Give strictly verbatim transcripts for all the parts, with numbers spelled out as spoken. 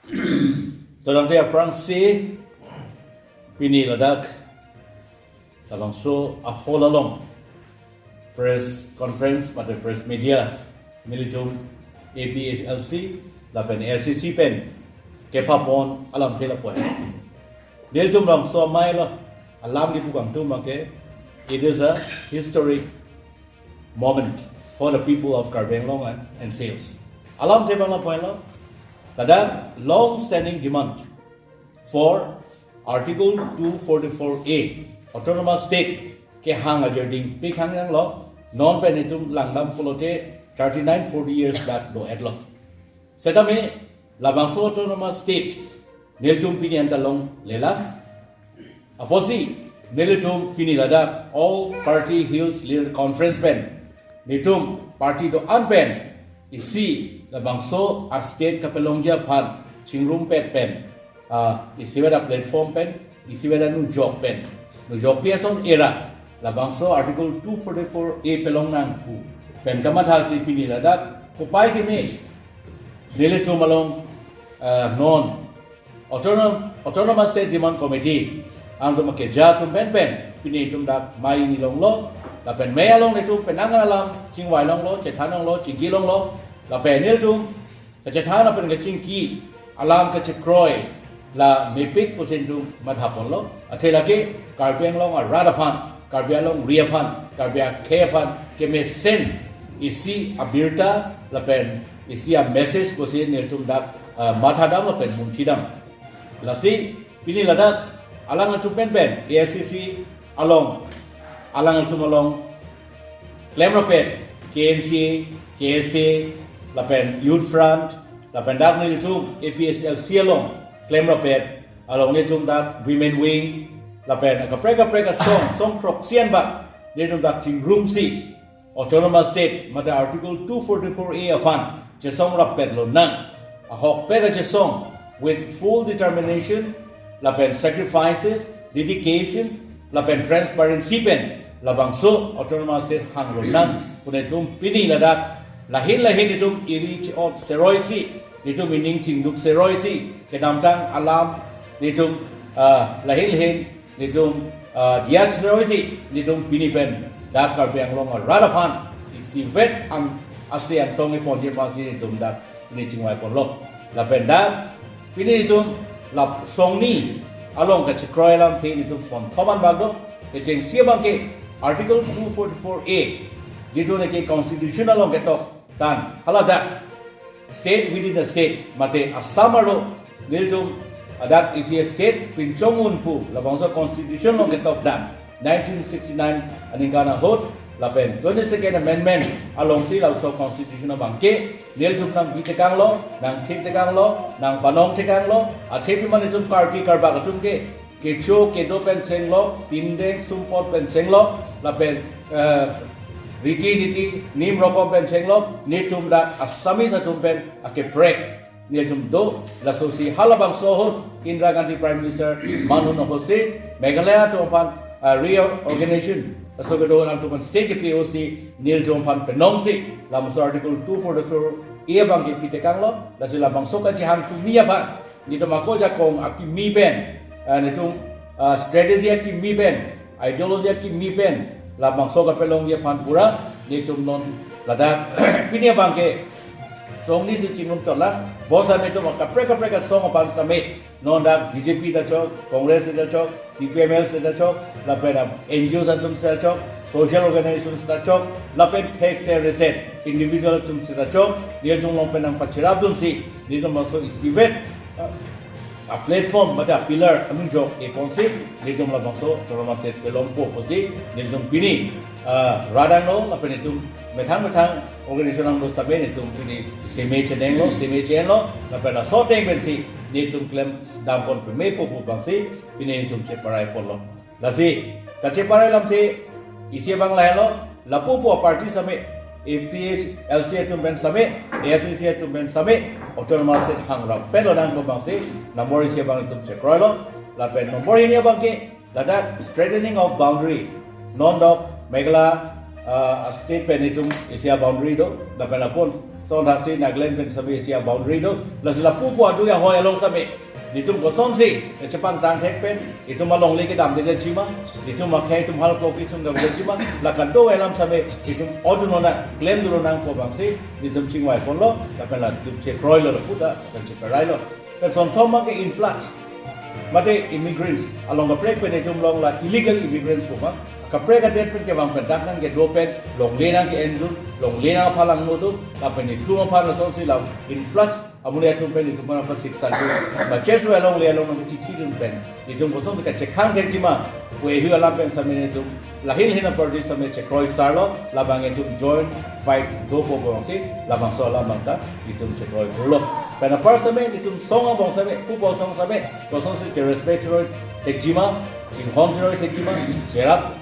Todamte aphrangsi pini ladak labangso a-hall along press conference mate press media nelitum A P H L C lapen A I C C pen kepapon alamthe lapu-an. Nelitum labangso amei lo, alam kipu kangtum abangke, it is a historic moment for the people of Karbi Anglong and, and Sils. Alamthe abang lapu-an lo, ladak long standing demand for Article two forty-four A, Autonomous State kehang ajirding pikhangnanglo, non pen itum langdam pulote thirty-nine forty years back do-etlo. Setame labangso Autonomous State nelitum pini anta longlelang. Apotsi nelitum pini ladak All Party Hills Leader Conference pen, nelitum party do-an pen isi labangso a-state kapelongji aphan chingrumpet pen, ah, isivet a-platform pen, isivet anujok pen, nujokpi ason era labangso Article two forty-four A pelongnang pu pen kamathasi pini ladak kopai keme nelitum along, ah, non Autonom-, Autonomous State Demand Committee angtum akeja atum penpen pini itum dak mei ni longlo, lapen mei along nelitum penang alam chingvai longlo, chethan longlo, chingki longlo, lapen nelitum kachethan lapen kachingki alam kachekroi la mepik pusi itum mathaponlo. Athe lake Karbi Anglong arat aphan, Karbi Anglong ri aphan, Karbi akhei aphan kemesen isi abirta lapen isi a-message pusi nelitum dak, ah, mathadam lapen munthidam. Lasi pini ladak alanglitum penpen A I C C along, alanglitum along klemrapet K N C A, K S A, lapen Youth Front, lapen dak nelitum A P H L C along klemrapet, along nelitum dak Women Wing, lapen kaprek kaprek asong, song throksi anbak nelitum dak chingrumsi Autonomous State mate Article two forty-four A aphan chesongrapet lonang. Ahokpet kachesong with full determination, lapen sacrifices, dedication, lapen transparency pen labangso Autonomous State hang lonang pu nelitum pini ladak lahin lahin itum iri chi-ot seroisi, itum ining chingduk seroisi, kedamtang alam itum, ah, lahin lahin itum, ah, diya seroisi, itum pini pen dak Karbi Anglong arat aphan isivet an ase angtong iponji aphansi itum dak pini chingvaiponlo. Lapen dak pini itum la songni along kachekroi alamthe itum sonthom anbak do, kechengsi abangke Article two forty-four A, jitu neke Constitution along ketok tang, haladak state within a state, mate Assam arlo nelitum adak isi state pinchong un pu labangso Constitution along ketok dam nineteen sixty-nine aningkan ahut, lapen twenty-second Amendment alongsi labangso Constitution abangke nelitum nangpi tekanglo, nangthik tekanglo, nangpanong tekanglo, athe pima nelitum Karbi Karbak atum ke kecho kedo pen chenglo, pindeng sumpot pen chenglo, lapen, eh, riti niti niyom rokom pen chenglo, nelitum dak Assamese atum pen akeprek nelitum do, lasosi halabangso ahut Indira Gandhi Prime Minister manun ahutsi Meghalaya atum aphan, ah, reorganization, laso kedo atum aphan state kepi ahutsi nelitum aphan penongsi labangso Article two forty-four A abangke pi tekanglo, lasi labangso kachehang kimi aphan nelitum ako ajakong akimi pen, ah, nelitum, ah, strategy akimi pen, ideology akimi pen labangso kapelongji aphan pura nelitum non ladak pini abangke songnisi chingrum chotlang, bosa nelitum kaprek kaprek asong aphan same, non dak B J P ta chok, Congress ta chok, C P M L ta chok, lapen N G Os atum ta chok, social organization ta chok, lapen thek se reset individual atum ta chok, nelitum along pen nangpachirap dunsi nelitum labangso isivet, ah, a-platform mate a-pillar anujok eponsi nelitum labangso Autonomous State pelongpo pusi nelitum pini, ah, radang lo, lapen itum methang methang organization anglo same nelitum pini seme chenenglo, seme chenlo, lapen laso ateng pensi nelitum klemdampon pemepo pu abangsi pini nelitum cheparaiponlo. Lasi kacheparai alamthe isi abang lahelo, lapu pu a-party same, A P H L C atum pen same, A I C C atum pen same, Autonomous State hangrapet lonang pu abangsi number isi abang itum chekroilo, lapen number hini abangke ladak straightening of boundary, non dok Meghalaya, ah, state pen itum isi a-boundary do, lapen apun Lason thaksi Nagaland pen sitame isi a-boundary do. Lasi lapu pu adu ya hoi along sitame, netum kosonsi kachepangtang thek pen, itum alongle kedam de jima, itum akhei itum halko kisung dam de jima, la kado alam sitame itum odu nona, klem dulu nangpo abangsi netum chingvai ponlo, lapen latum chekroilo lapu ta, lapen cheperai lo. Pen son thom abangke influx, mate immigrants, along kaprek pen itum long la illegal immigrants pu ma, kaprek adet pen kevang pen dak nangkedo pen, longle nangke-en dun, longle nangphalang nu dun, lapen itum aphan lasonsi la influx, amonit atum pen itum aphan siksa dun, ma chesu alongle along nangkechithi dun pen, itum koson kachekhang thek jima, pu ehu alam pen sitame netum lahin lahin a-party sitame chekroi sarlo, labang itum joint fight dopo abangsi, labangso alam abang ta itum chekroi kurlo. Pen apar sitame itum song abang sitame, pu pu song sitame, kosonsi che-respect seroi thek jima, chinghon seroi thek jima, cherap,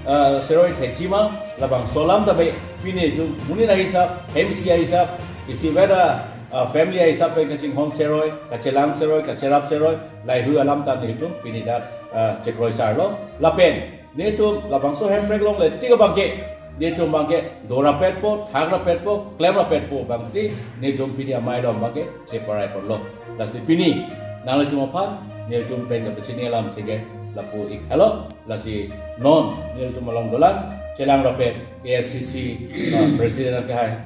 eh, seroi thek jima, labangso alam tame, pini itum monit ahisap, M C ahisap, isi beda, eh, family ahisap pen kachinghon seroi, kachelang seroi, kacherap seroi, la ehu alam ta netum pini dak, eh, chekroi sarlo. Lapen netum labangso hemprek longle tik abangke, netum abangke dorapetpo, thakrapetpo, klemrapetpo abangsi netum pini amei along abangke cheperai ponlo. Lasi pini nanglitum aphan, nelitum pen kapachini alam sike lapu ik helo. Lasi non nelitum along dolang, chelangrapet A S D C, uh, President akehai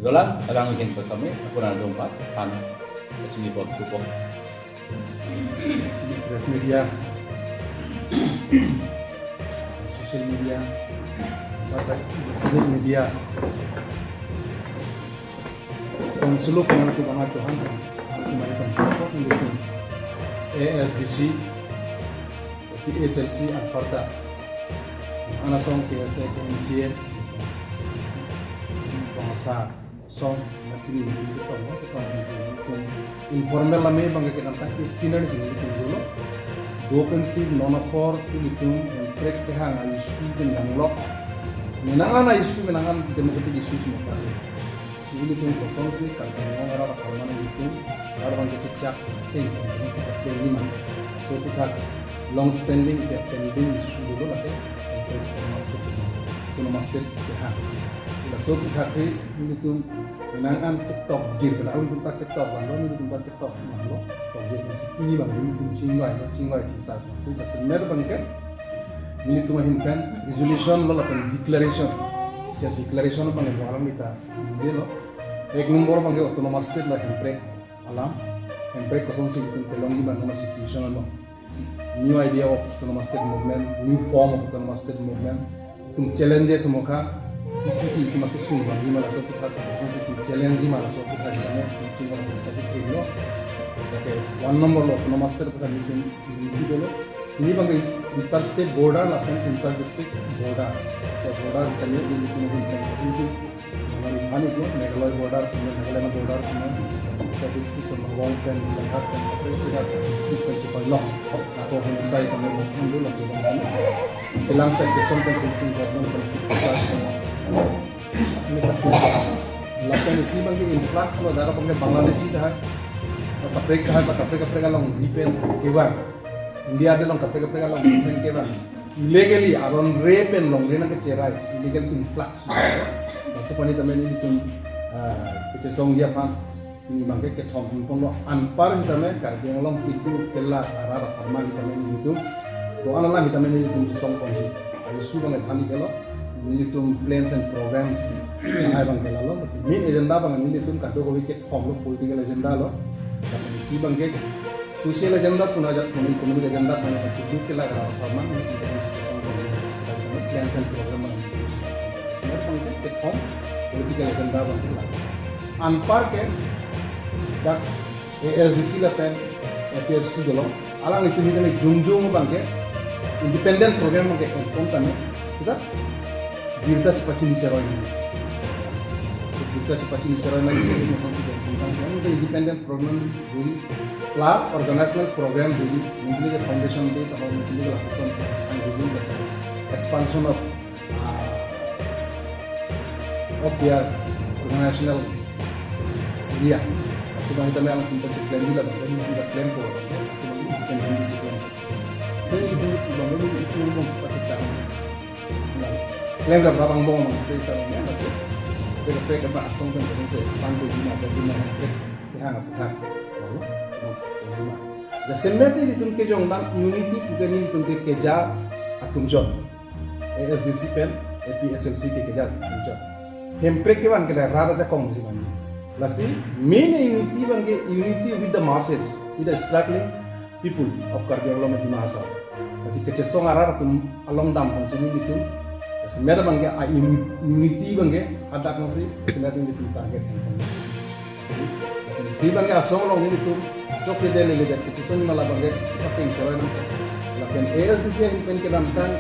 dolang, alang ahin pen sitame, apun atum aphan pachini pon thupo. Press media, social media, electronic media, Council of Community Bana Chauhan, Community Council of Community, A S D C, P H L C, anparta, Anasong, K S A, K N C A, Bangsa, song, na pini, pini, pini, pini, informal lame abangke kedamtang ke pini si pini dolo. Dopensi non apor ilitum hemprek kehang a-issue pen danglok. Menangan a-issue, menangan democratic issue semua kan. Si ilitum kosonsi Karbi Anglong arat apharman ilitum, arat abangke chechak, ting, kosonsi kapeng lima. So, kita long standing isi a-pending issue dolo lake, hemprek autonomous state, autonomous state kehang. Laso aputhaksi ilitum menangan ketokjir, kenang ilitum ta ketok vanlo, ilitum ta ketok vanlo, tokjir nangsi pini abang ilitum chingvai, chingvai chingsa, si jasemet abangke ilitum ahin pen resolution lo lapen declaration. Isi a-declaration abang ilitum alam kita dolo. Ek nombor abangke autonomous state la hemprek alam, hemprek kosonsi ilitum kelongji abang non a-situation along. New idea of autonomous state movement, new form of autonomous state movement. Itum challenges mokha, isi isi itum akesung abang, lima laso aputhaksi itum challenge ma laso aputhaksi, itum chingvai, itum chingvai lo. Lake one number lo autonomous state aputhaksi itum unity dolo. Pini abangke interstate border lapen inter-district border. So border kita lihat di itum itum isi Mane than iklo, Meghalaya border, Nagaland border, district, Nagaland pen, Lenghat pen, Kaprek Kaprek district pen chepailong. Ako hensai kami mungkin dulu langsung kami. Bilang pen, keson pen, sinting government pen, sinting government. Ini tak cukup. Lapen isi abangke influx lo, dara abangke Bangladeshi tahai. Kaprek tahai, Kaprek Kaprek along ripen kevang. India adet along kaprek kaprek along ripen kevang. Illegally, aron re pen longle nangkecherai, illegal influx. Laso aphan tame nelitum, ah, kachesongji aphan, pini abangke kethom ingkong lo, anpar sitame Karbi Anglong kitu kela arat apharman sitame nelitum, do-an alam sitame nelitum chesong ponji. A-issue abang than iklo, nelitum plans and programs, hai abangke lalo, main agenda abang nelitum kadokave kethom lo, political agenda lo, isi abangke social agenda puna ajat puna economic agenda puna ajat kitu kela arat apharman, plans and program abang. Sehingga abangke kethom political agenda abangke la. Anpar ke dak A S D C lapen A P S C dolo. Alanglitum tame jongjong abangke independent program abangke ingkong tame. Kita birta chepachini seroi. Birta chepachini seroi lagi sih, maksud sih, tentang independent program dui, plus organizational program dui, mungkin ke foundation dui, atau mungkin ke lapisan, and dui, expansion of, uh, of their organizational area. Laso abang tame alanglitum ta claim dula, laso abang ta claim ko, laso abang independent claim. Jadi itu, itu, itu, itu, itu, itu, itu, itu, Klem rap rap angbong abang, klem sa abang, ya, pasti. kaprek kaprek asong pen pen se expand ke jima ke jima kaprek kehang aphan. Lalu, jima. Jasemet nelitum kejongdam unity pu ke nelitum ke keja atum jon. A S D C pen A P H L C ke keja atum jon. Hemprek ke abang ke la rat ajakong si manji. Lasi main unity abang ke unity with the masses, with the struggling people of Karbi Anglong and Dima Hasao. Lasi kechesong arat atum along dam konsuni nelitum. Lasi mera abang ke a uni-, unity abang ke hadak nasi, lasi mera nelitum target. Lasi abang ke asong along nelitum chok ke dele le dak kusun mala abang ke pakai serai nang. Lapen A S D C ahin pen kedamtang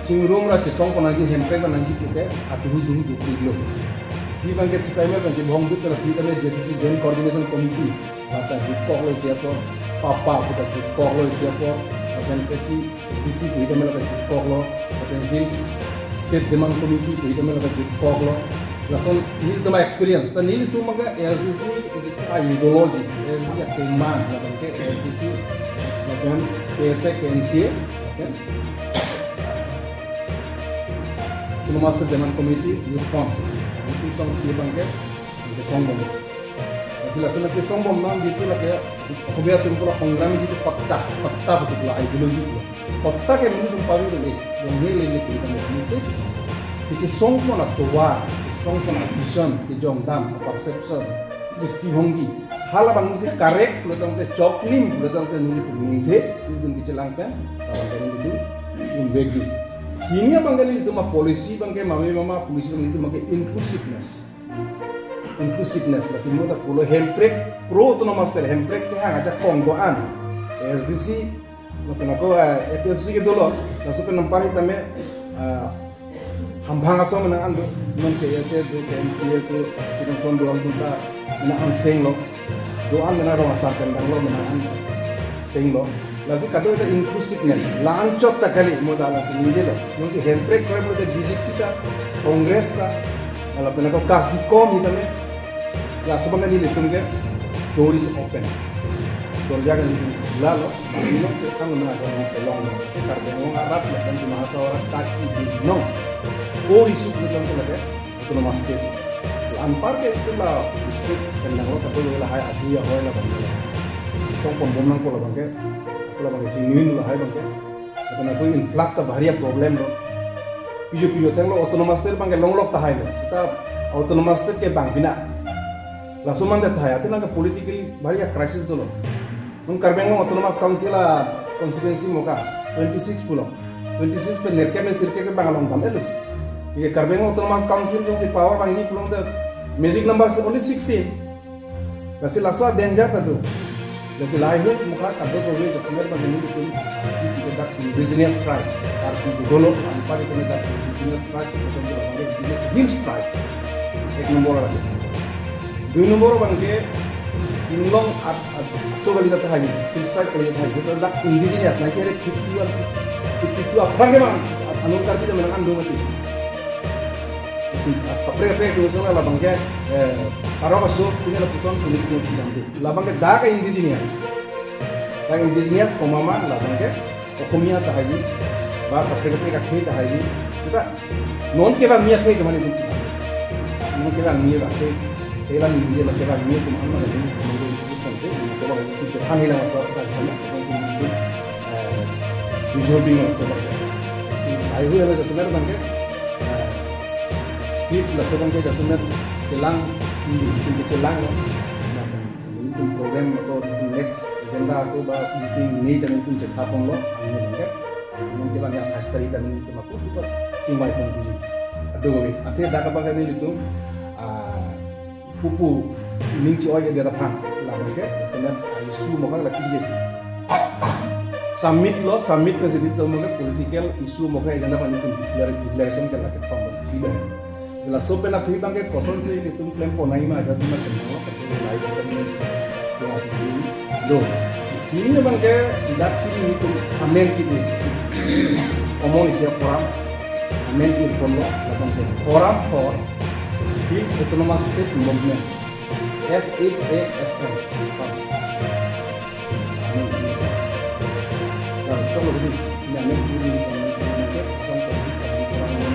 chingrum ra chesong pon nangji, Hemprek pon nangji pu ke atuhu duhu duhu lo. Si abang ke sipai mera abang ke bhong dut kena pi tame J C C Joint Coordination Committee lata jutkoklo isi apor, papa puta jutkoklo isi apor, lapen A P H L C pu hitame lata jutkoklo, lapen Hills State Demand Committee pu hitame lata jutkoklo. Lason nelitum a-experience, ta nelitum abang ke A S D C a-ideology, A S D C akemang, lapen ke A S D C, lapen K S A, K N C A, lapen Autonomous State Demand Committee, Youth Front. Nelitum asong abang ke, ke songbom. Lasi lason ke songbom nang jitu lake, Akhobi atum pulo hongram jitu patta, patta pusi pulo ideology pulo. Patta ke nelitum pavi pulo, eh, yang ini lele pulo kami itu. Kechesong pon atovar, kechesong pon a-vision, kejongdam, perception, drishtibhonggi. Hala abang si correct pulo tangte, choklim pulo tangte nelitum ningthe, nelitum kechelang pen, abang ke nelitum invekji. Hini abang ke nelitum a-policy abang ke mame mama policy abang nelitum abang ke inclusiveness. Inclusiveness, lasi mo ta pulo Hemprek, pro autonomous state Hemprek kehang ajakong do-an. A S D C, lapen ako, eh, A P H L C ke dolo, laso pen anpar hitame, eh, hamphang asong menang an do, non K S A do, K N C A do, pinang kon do-an do ta, menang an senglo, do-an menang rong asar pen danglo, menang an senglo. Lasi kadokave ta inclusiveness, la-anchot ta kali mo ta la ningje lo. Nonsi Hemprek koi pulote B J P ta, Congress ta, lapen ako KASDCOM hitame, laso abang nelitum ke door is open. Dorja ke nelitum khula lo, mane nelitum ke thang lo, nelitum ke long lo. Karbi Anglong arat lapen Dima Hasao arat ta ke nelitum. Core issue nelitum ke lake autonomous state. Anpar ke itu la district pen danglo, tapi lo lahai adi ya hoi la abang ke. Song pon bom nangpo la abang ke. Ko la abang ke chingnuin lahai abang ke. Lapen ako influx ta bahari a-problem lo. Piju piju thenglo autonomous state abang ke longlok tahai lo. Seta autonomous state ke bang bina. Laso mande tahai, ati nang ke politically bahari a-crisis dolo. Non Karbi Anglong Autonomous Council a-constituency moka twenty-six pulo. Twenty-six pen nerkep ne sirkep ke bang along dam-et lo. Ye Karbi Anglong Autonomous Council jongsi power vangji pulote magic number si only sixteen. Lasi laso a-danger ta do. Lasi lahai ahut moka kadokave jasemet abang nelitum, dak indigenous tribe, Karbi ke dolo, anpar ke dak indigenous tribe, indigenous hills tribe. Ek nombor lake. Dui nombor abang ke, inglong at, at, aso kali ta tahai, hills tribe kali ta tahai, seta dak indigenous, nineteen fifty-one, fifty-two aphrang ke abang, at, anong Karbi ta menang an do mati. Si, at, kaprek kaprek ke usung la abang ke, eh, parok aso, pine lapuson, pine lapuson, pine lapuson. La abang ke dak indigenous. Dak indigenous, komama, la abang ke, Okhomia tahai, ba kaprek kaprek akhei tahai, seta non kevang mi akhei ke mane dun. Non kevang mi akhei, kelang mi la kevang mi atum an mane dun, mane dun, dun, dun, dun, dun, dun, hang hilang asal, kan, kan, kan, kan, eh, visual being asal, kan. Si, ai hu, ada senar, kan, kan, eh, script, la, senar, kan, senar, kelang, hmm, bikin kecelang, kan. Nah, kan. Nelitum program ako nelitum next agenda ako ba meeting ni dan nelitum chetha ponlo, ang nelitum ke. Semen ke bang ya history dan nelitum ako kita chingvai pon puji. Ado kami, ate dak abang ke nelitum, ah, pupu ning chi-oi ke dia aphan. La abang ke, semen, ah, issue moka la kidi. Summit lo, summit ke sidi to moka political issue moka agenda aphan nelitum declare-, declaration ke la ke pon puji. Laso pen aphi abang ke kosonsi nelitum klem pon nangji ma, ajat ma klem nanglo, kati lai kati lo. Hini abang ke dak pini nelitum amen ke-e. Common isi a-forum, amen ke-e ponlo, la abang ke Forum for Hills Autonomous State Movement, F H A S M. Nah, coba begini. Ini aneh begini, ini aneh begini, oke. Song,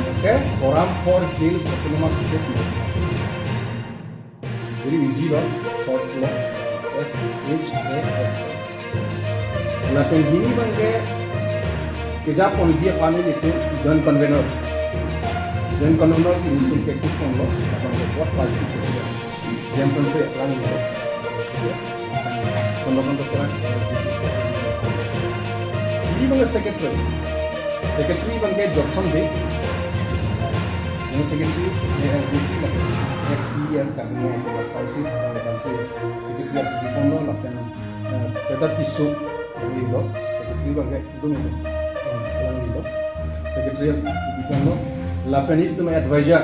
oke. Forum for Hills Autonomous State. Easy lo, short lo, F H A S A. Lapen hini abangke kejapon ji aphan ilitum joint convener. Joint convener si ilitum ke kikon lo, abangke board party president. Jameson se lang lo. Sondokan to kira. Hini abangke secretary. Secretary abangke Johnson Bey. Yang secretary A S D C, lapen ex C E M Karbi Anglong Autonomous Council, abang lapen si secretary abang kikon lo, lapen, eh, Peter Tisso, yang lo, secretary abangke dum ini, eh, yang lo, secretary kikon lo, lapen ilitum advisor,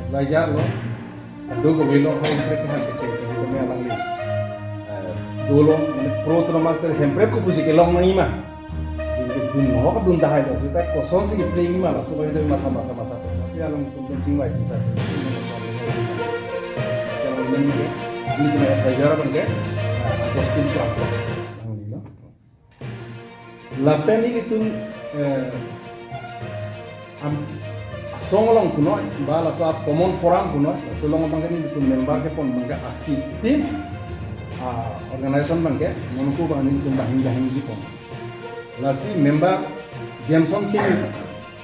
advisor lo, do ko lo, hoi hemprek ke han kecheng, kami alang ini, eh, dolo, mane pro autonomous ter hemprek kopusi kelong nangji ma. Dun, dun, hok dun tahai lo, seta kosonsi kepleng ma laso abang itu matha, matha, matha. Lasi alangtum pen chingvai chingsai. Lasi alangtum ini, ini kena advisor abangke, ah, Agustin Kramsa. Alangli lo. Lapen ilitum, eh, am-, asong along punoi, ba laso common forum punoi, laso along abangke ilitum member kepon abangke asi tin, ah, organization abangke, non ko abang ilitum banghini banghini si pon. Lasi member Jameson Timung,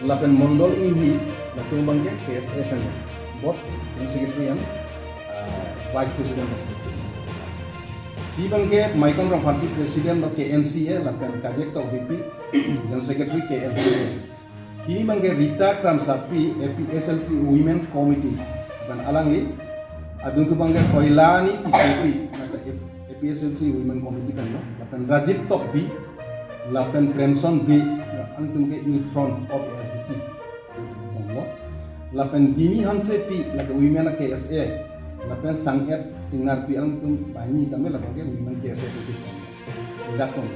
lapen Mondol Inghi, latum abangke K S A pen board, General Secretary and, ah, Vice President respectively. Si abangke Maikon Rongpharpi President lo K N C A, lapen Kajek Tokbipi, General Secretary K N C A. Hini abangke Rita Kramsapi, A P H L C Women Committee. Lapen alangli, adun tu abangke Koilani Tissopi, lapen A P H L C Women Committee pen lo. Lapen Rajib Tokbi, lapen Premson Bey, alangtum ke Youth Front of A S D C. Lapen Bimi Hansepi, lapen Women K S A, lapen Sang-et Singnarpi alangtum banghini tame lapen ke Women K S A pen si pon. Dakun.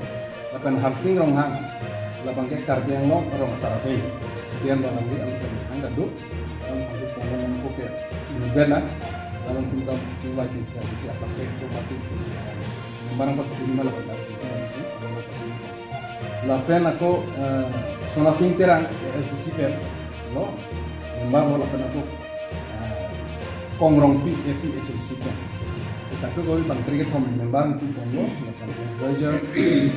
Lapen Harsing Ronghang, lapen ke Karbi Anglong Rong Asar Abey. Student alangli alangtum hang kado, alangtum si pon lo ko ke. Ini bela, alangtum kam chingvai chingsai si apa ke ko masih. Member angkat sini malah pada sini, lapen ako, eh, Sona Sing Terang, A S D C pen lo, member lo, lapen ako, eh, Kong Rongpi, A P H L C pen. Seta ko bang kri kethom member itu pon lo, lapen advisor,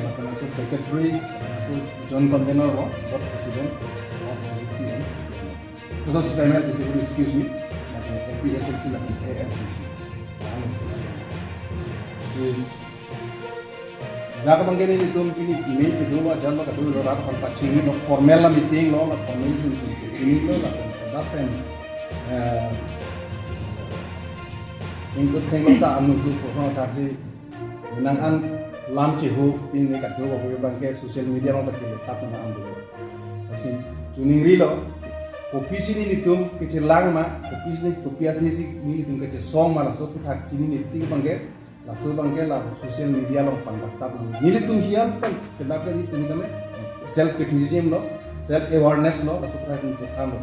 lapen ako secretary, lapen ako joint convener lo, board president, lo A S D C and C P M. Terus C P M itu, excuse me, lapen A P H L C, lapen A S D C. Lalu, si, Jaga abangke nelitum pini email kedo lo, ajat lo, kado lo, rat sampai chini lo, formal la meeting lo, la formal meeting chini lo, la formal pen, eh, ingkut theng lo ta anu tu kosong athak si, nang an lam chehu, pini kado lo, abangke social media lo ta kile tap na an dolo. Lasi, chuning ri lo, kopisi nelitum kechelang ma, kopisi, kopi athe si nelitum kechesong ma, laso aputhak chini nelitum abangke, laso abangke la social media along pangdak tap nang. Nelitum hiam kan, kedap nelitum kami self criticism lo, self awareness lo, laso aputhak nelitum chethan lo.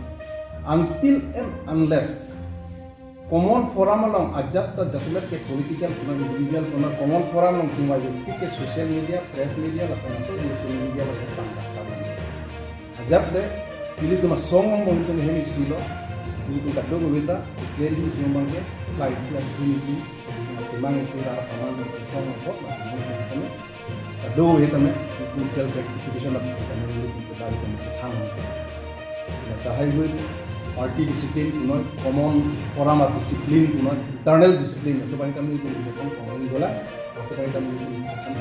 Until and unless common forum along ajat ta jasemet ke political puna individual puna common forum along chingvai jokti ke social media, press media, lapen ako electronic media along pangdak tap nang. Ajat de, nelitum asong along nelitum hem isi lo, nelitum kado kave ta, clearly nelitum abangke, la isi, la isi, nelitum abang isi, rara pamang isi, asong along bot, mas nelitum kami, kado kave tame, nelitum self rectification la kami, nelitum kado kami chethan. Sila sahai hui, party discipline punoi, common forum a discipline punoi, internal discipline, laso abang kami nelitum chethan, common gola, laso abang kami nelitum chethan,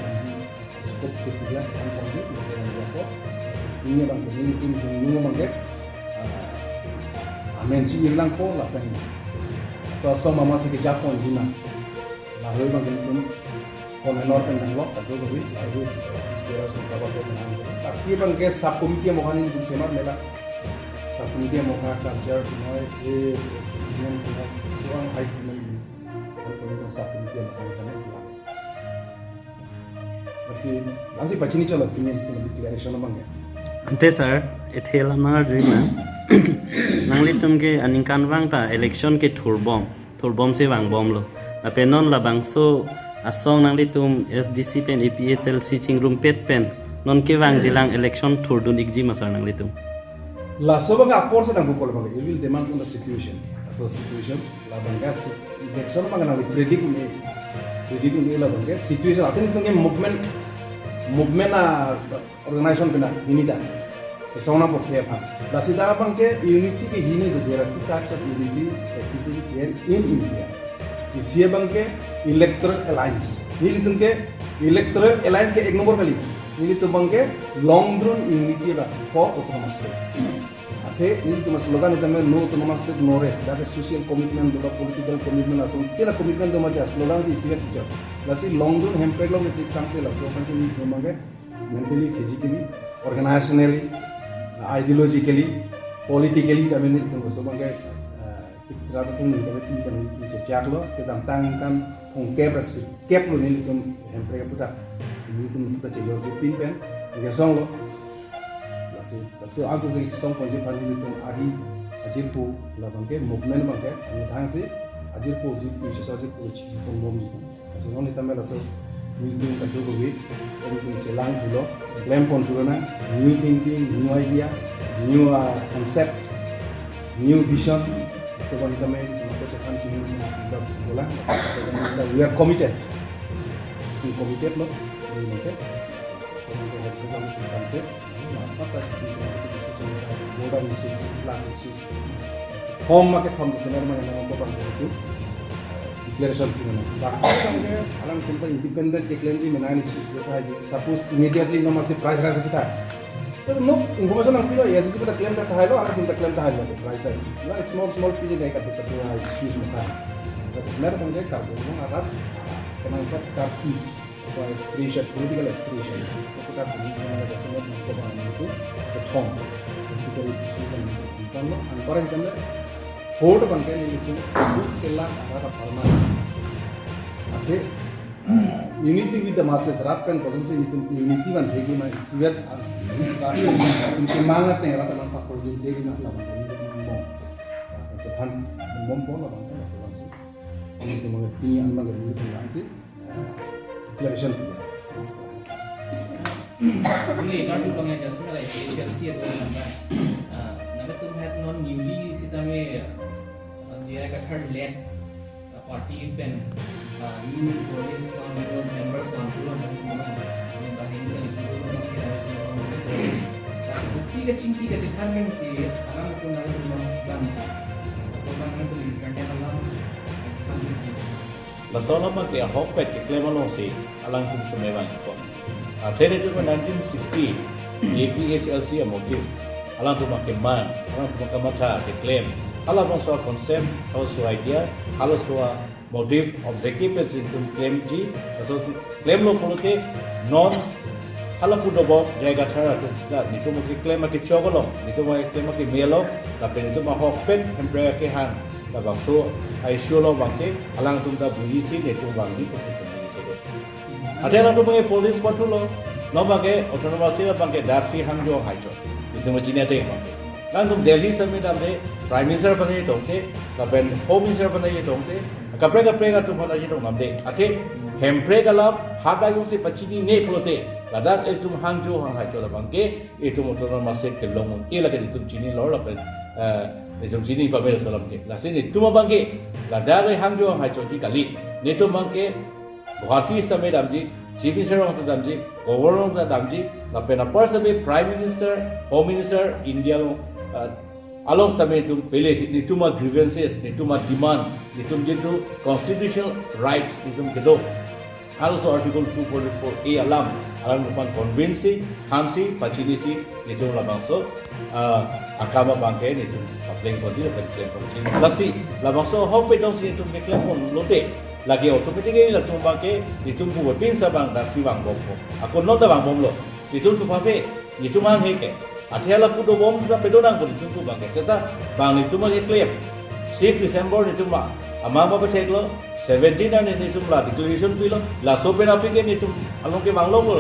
scope ke pula kan kami nelitum yang apa ini abangke nelitum jung jung abangke, ah, amen si irlang ko lapen aso aso mama si kejapon jina lalu abangke nelitum convener pen danglok kado kave lalu inspirasi bapak ko menang tapi abangke sub committee mo kan nelitum semat mela sub committee mo ka culture mo eh union mo orang high semen sub committee sub committee mo kan kami Lasi, lasi pachini cholo pini pini declaration abangke. Ante sir, ethel amar dream nanglitum ke aningkanvang ta election ke thurbom, thurbom si vangbomlo. Lapen non labangso asong nanglitum S D C pen A P H L C chingrumpet pen non kevangjilang election thurdun ikji ma sir nanglitum. Laso abang apor sa nang bupol abang, it will depends on the situation. So situation labang ke si-, election abang nangli predict un-e. Predict un-e labang ke situation. Athe nelitum ke movement, movement a organization pina hini ta. Kesong nangpo khep ha. Lasi dak abang ke unity ke hini do, there are two types of unity existing here in India. Isi abang ke electoral alliance. Nelitum ke electoral alliance ke ek number kali. Nelitum abang ke long drawn unity la for autonomous state. Athe nelitum slogan itum no autonomous state no rest. Dak social commitment do, political commitment, laso kena commitment do mati slogan si isivet kejor. Lasi long drawn hemprek along ketik sangse la slogan si nelitum abang ke mentally, physically, organizationally, ideologically, politically, kami nelitum laso abang ke, eh, kita tuh nelitum, nelitum, nelitum chechak lo, kedamtang kan thongkep ra sirkep lo nelitum hemprek aputhak, nelitum aputhak chejor jepin pen, kesong lo. Lasi, lasi ansose kesong ponji aphan nelitum ari ajirpo labang ke, movement abang ke, kami thang si ajirpo, ajirpo, chesa ajirpo, chipon bomji. Lasi non itam laso nelitum kadokave, nelitum chelang thulo, klem pon thulo nang, new thinking, new idea, new, uh, concept, new vision. Laso abang itam nelitum ke tekan chini nelitum bolang, laso abang itam we are committed. We committed lo, we committed. So we have to come to sunset. Border issues, flood issues. Hom make thom December ma nang ko bang itu declaration pina na. Bak bang ke alangtum ta independent declaration di menang issues kita aja. Suppose immediately no masih price rise kita. Terus no information nangpilo, ya sisi kita claim ta tahai lo, alangtum ta claim tahai lo price rise. Na small small pili dai katu katu issues mata. Terus benar kan dia karbon arat kena isap kartu. So aspiration, political aspiration. Itu kan seni yang ada dasarnya di kebang itu, kethom. Political issues yang diperlukan lo, anpar yang kami vote abang ke nelitum, itu kelak ada parma. Athe, uh, unity with the masses, rat pen kosonsi nelitum unity man thegi ma isivet, uh, semangat yang rat man pakor thegi ma labang ke nelitum mom. Cetan mom pon labang ke masih masih. Nelitum mengepini an abang ke nelitum masih. Declaration. Ini kan tu pengen jasnya lah, A P H L C atau apa? Ah, nanglitum het non newly sitame, ah, J I Kathar led, ah, party pen, ah, new bodies non new members non pulang kan, ini bahini kan itu kan kita itu. Tapi kachingki kachetan kan si, alam itu nanglitum bang, bang. So kan itu internal alam, kan itu. Laso alam ke ahokpet keklem alongsi alangtum semai vangkok. Athe nelitum nineteen sixty A P H L C a-motive, alangtum keman, alangtum kamatha keklem, halabangso a-concept, halaso idea, halaso a-motive, objective pensi nelitum klemji, laso klemlo pulote non hala pu dobom J I Kathar atum sita nelitum keklem akechok along, nelitum keklem akeme along, lapen nelitum ahokpet hemprek akehang, labangso a-issue along abang ke alangtum ta bujisi nelitum vangji pusi pemilih sedo. Athe alangtum abang ke politics pathulo, non abang ke autonomous state abang ke daksi hangjo haicho. Nelitum chini ateng abang ke. Alangtum Delhi sitame damde, Prime Minister aphan chetongte, lapen Home Minister aphan chetongte, kaprek kaprek atum aphan chetong damde. Athe hemprek alam hadak jongsi pachinine pulote, ladak itum hangjo hang haicho labang ke, itum autonomous state kelong un-e lake nelitum chinilo lapen, eh, nelitum chini pamir alam ke. Lasi nelitum abang ke, ladak le hangjo hang haichoji kali. Nelitum abang ke Guwahati sitame damji, Chief Minister along ta damji, Governor along ta damji, lapen apar sitame Prime Minister, Home Minister, India along, eh, along sitame nelitum pele si, nelitum a-grievances, nelitum a-demand, nelitum jitu constitutional rights nelitum kedo. Halaso Article two forty-four A alam, alam aphan convince si, thansi, pachinisi, nelitum labangso, ah, akam abang ke nelitum papleng ponji, papleng ponji. Lasi, labangso ahokpet jongsi nelitum keklem pon lote, lake automatically latum abang ke nelitum pu pinsa abang daksi vangbompo. Ako non ta vangbomlo. Nelitum tu pape, nelitum hanghe ke. Athe hala pu dobom ta pedo nangpo nelitum pu abang ke. Seta bang nelitum abang ke claim. Six December nelitum ma, amang ma patheklo, seventeen arni nelitum la declaration pilo, laso pen aphi ke nelitum along ke vanglonglo,